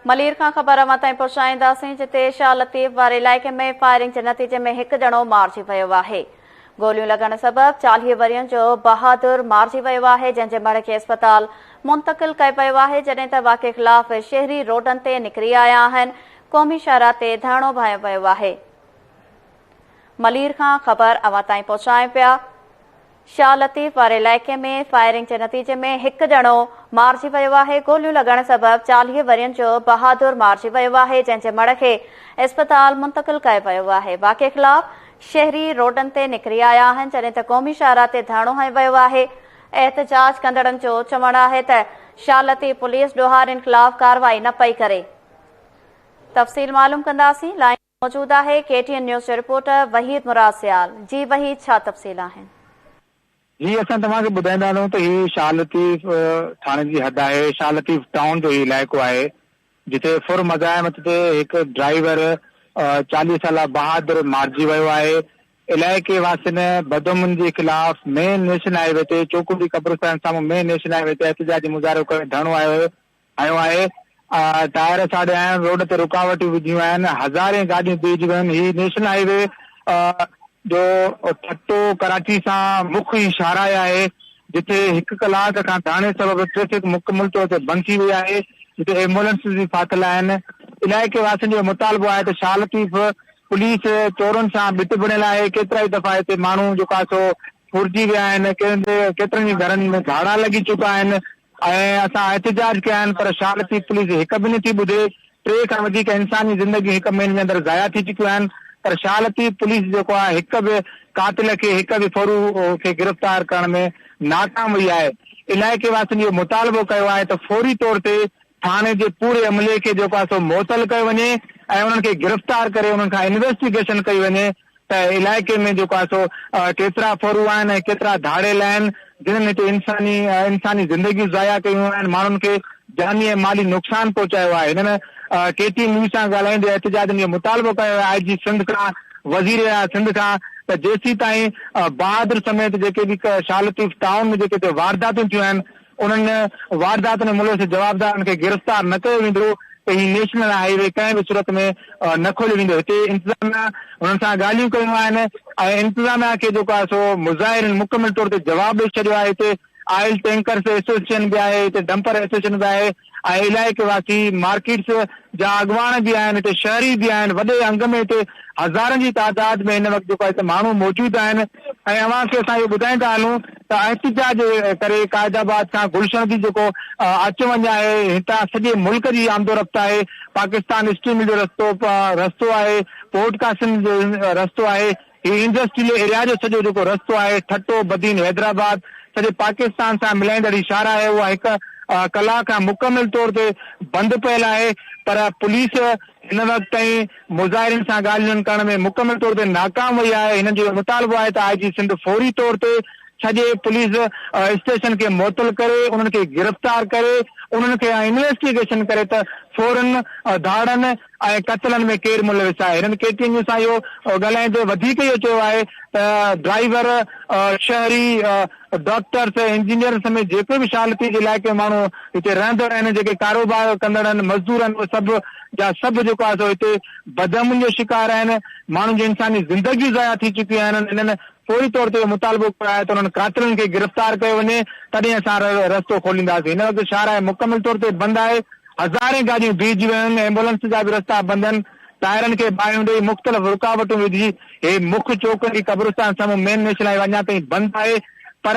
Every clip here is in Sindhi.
ملير کان خبر اوهان تائين پهچائينداسين جتي شاهه لطيف واري علائقي ۾ فائرنگ جي نتيجي ۾ هڪ ڄڻو مارجي ويو آهي. گوليون لڳڻ سبب 40 ورهين جو بهادر مارجي ويو آهي جنهن جي مڙهه کي اسپتال منتقل ڪيو ويو آهي جڏهن ته واقعي خلاف شهري روڊن تي نڪري آيا آهن قومي شاهراهه تي ڌرڻو به هنيو ويو آهي. ملير کان خبر اوهان تائين پهچايون پيا. شاهه لطيف واري علائقي ۾ فائرنگ جي نتيجي ۾ هڪ ڄڻو مارجي ويو آهي، گوليون لڳڻ سبب 40 ورهين جو بهادر مارجي ويو آهي، جنهن جي مڙهه کي اسپتال منتقل ڪيو ويو آهي، واقعي خلاف شهري روڊن تي نڪري آيا آهن، جڏهن ته قومي شاهراهه تي ڌرڻو هنيو ويو آهي، احتجاج ڪندڙن جو چوڻ آهي ته شاهه لطيف پوليس ڏوهارين خلاف ڪارروائي نه پئي ڪري. تفصيل معلوم ڪنداسين. موجود آهي ڪي ٽي اين نيوز جو رپورٽر وحيد مراد سيال جي وحيد ڇا تفصيل آهن. جي اسان توهان کي ٻڌائيندا هلون ته هي شاهه لطيف ٿاڻي جي حد آهي شاهه لطيف ٽائون جو هي علائقو آهي جتي ڦر مزاحمت تي هڪ ڊرائيور 40 سالا بهادر مارجي ويو آهي علائقي واسين بدامن جي خلاف مين نيشنل هاء وي تي چوڪنڊي قبرستان سامهون مين نيشنل هاء وي تي احتجاجي مظاهرو ڪري ڌرڻو هنيو هنيو آهي، ٽائر ساڙيا آهن، روڊ تي رڪاوٽون وڌيون آهن، هزارين گاڏيون بيهجي ويون آهن، هي نيشنل هاء وي جو ٺٽو ڪراچي سان مک هي شاهراهه آهي، جتي هڪ ڪلاڪ کان ڌرڻي سبب ٽريفڪ مڪمل طور تي بند ٿي وئي آهي، جتي ايمبولينسز به ڦاٿل آهن، علائقي واسين جو مطالبو آهي ته شاهه لطيف پوليس چورن سان ٻٽ بڻيل آهي، ڪيترائي دفعا هتي ماڻهو جيڪو آهي سو ڦرجي ويا آهن، ڪيترن ئي گهرن ۾ ڌاڙا لڳي چڪا آهن، ۽ اسان احتجاج ڪيا آهن پر شاهه لطيف پوليس هڪ به نٿي ٻڌي، ٽي کان وڌيڪ انساني زندگيون هڪ مهيني جي اندر ضايع ٿي چڪيون آهن پر شاهه لطيف پوليس جيڪو آهي هڪ به قاتل کي هڪ به ڦورو کي گرفتار ڪرڻ ۾ ناڪام وئي آهي، علائقي واسين اهو مطالبو ڪيو آهي ته فوري طور تي ٿاڻي جي پوري عملي کي جيڪو آهي سو معطل ڪيو وڃي ۽ انهن کي گرفتار ڪري انهن کان انويسٽيگيشن ڪئي وڃي ته علائقي ۾ جيڪو آهي سو ڪيترا ڦورو آهن ۽ ڪيترا ڌاڙيل آهن جنھن هتي انساني انساني زندگيون ضايع ڪيون آهن ماڻهن کي جاني ۽ مالي نقصان پهچايو آهي هنن ڪي ٽي نيوز سان ڳالهائيندي احتجاجن جو مطالبو ڪيو آهي آء جي سنڌ کان وزير اعليٰ سنڌ کان ته جيسيتائين بهادر سميت جيڪي به شاهه لطيف ٽائون ۾ جيڪي هتي وارداتون ٿيون آهن انهن وارداتن ۾ ملوث جوابدارن کي گرفتار نه ڪيو ويندو ته هي نيشنل هاء وي ڪنهن به صورت ۾ نه کوليو ويندو. هتي انتظاميا انهن سان ڳالهيون ڪيون آهن ۽ انتظاميا کي جيڪو آهي سو مظاهرين مڪمل طور تي جواب ڏئي ڇڏيو آهي. هتي آئل ٽينڪرز ايسوسيئيشن به آهي، هتي ڊمپر ايسوسيئيشن به آهي ۽ علائقي واسي مارڪيٽس جا اڳواڻ به آهن، هتي شهري به آهن، وڏي انگ ۾ هتي هزارن جي تعداد ۾ هن وقت جيڪو آهي هتي ماڻهو موجود آهن ۽ اوهان کي اسان اهو ٻڌائيندا هلون ته احتجاج ڪري قائد آباد کان گلشن جي جيڪو اچ وڃ آهي هتان سڄي ملڪ جي آمدورفت آهي، پاڪستان اسٽيل مل جو رستو رستو آهي، پورٽ قاسم جو رستو آهي، هي انڊسٽريل ايريا جو سڄو جيڪو رستو آهي ٺٽو، بدين، حيدرآباد سڄي پاڪستان سان ملائيندڙ هي شاهراهه آهي اها هڪ ڪلاڪ کان مڪمل طور تي بند پيل آهي پر پوليس هن وقت تائين مظاهرين سان ڳالهين ڪرڻ ۾ مڪمل طور تي ناڪام وئي آهي هنن جو اهو مطالبو آهي ته آء جي سنڌ فوري طور تي سڄي پوليس اسٽيشن کي معطل ڪري انهن کي گرفتار ڪري انهن کي انويسٽيگيشن ڪري ته ڦورن ڌاڙن ۽ قتلن ۾ ڪير ملوث آهي. هنن ڪي ٽي اين نيوز سان اهو ڳالهائيندي وڌيڪ اهو چيو آهي ته ڊرائيور، شهري، ڊاڪٽرس، انجنيئرز سميت جيڪي به شاهه لطيف جي علائقي ۾ ماڻهو هتي رهندڙ آهن، جيڪي ڪاروبار ڪندڙ آهن، مزدور آهن، اهي سڀ جا سڀ جيڪو آهي سو هتي بدامن جو شڪار آهن، ماڻهن جون انساني زندگيون ضايع ٿي چڪيون آهن، هنن فوري طور تي اهو مطالبو ڪيو آهي ته انهن قاتلن کي گرفتار ڪيو وڃي تڏهن اسان رستو کولينداسين. هن وقت شاهراهه مڪمل طور تي بند آهي، هزارين گاڏيون بيهجي ويون آهن، ايمبولنس جا به رستا بند آهن، ٽائرن کي باهيون ڏئي مختلف رڪاوٽون وجهي هي مک چوڪ جي قبرستان سامهون مين نيشنل هاء وي اڃا تائين بند آهي پر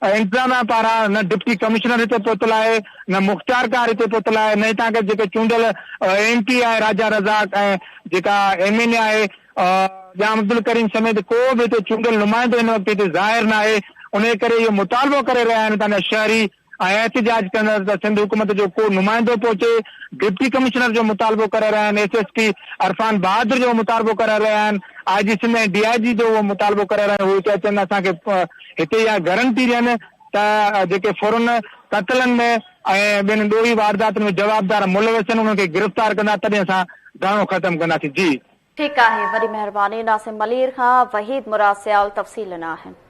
انتظاميا پاران نه ڊپٽي ڪمشنر هتي پهتل آهي نه مختيارڪار هتي پهتل آهي نه هتان کي جيڪي چونڊيل ايم پي آهي راجا رزاق ۽ جيڪا ايم اين اي آهي ڄام عبدالڪريم سميت ڪو به هتي چونڊيل نمائندو هن وقت هتي ظاهر ناهي، انهيء ڪري اهو مطالبو ڪري رهيا آهن هتان جا شهري ۽ احتجاج ڪندڙ ته سنڌ حڪومت جو ڪو نمائندو پهچي، ڊپٽي ڪمشنر جو مطالبو ڪري رهيا آهن، ايس ايس پي عرفان بهادر جو مطالبو ڪري رهيا آهن، آء جي سنڌ ۽ ڊي I جي جو اهو مطالبو ڪري رهيا آهن هو هتي اچن اسان کي هتي اها گرنٽي ڏين ته جيڪي ڦرن، قتلن ۾ ۽ ٻين ڏوهي وارداتن ۾ جوابدار ملوث آهن انهن کي گرفتار ڪندا تڏهن اسان ڌرڻو ختم ڪنداسين جي. ٺيڪ آهي وڏي مهرباني ناصم ملير کان وحيد مراد سيال تفصيل ڏنا آهن.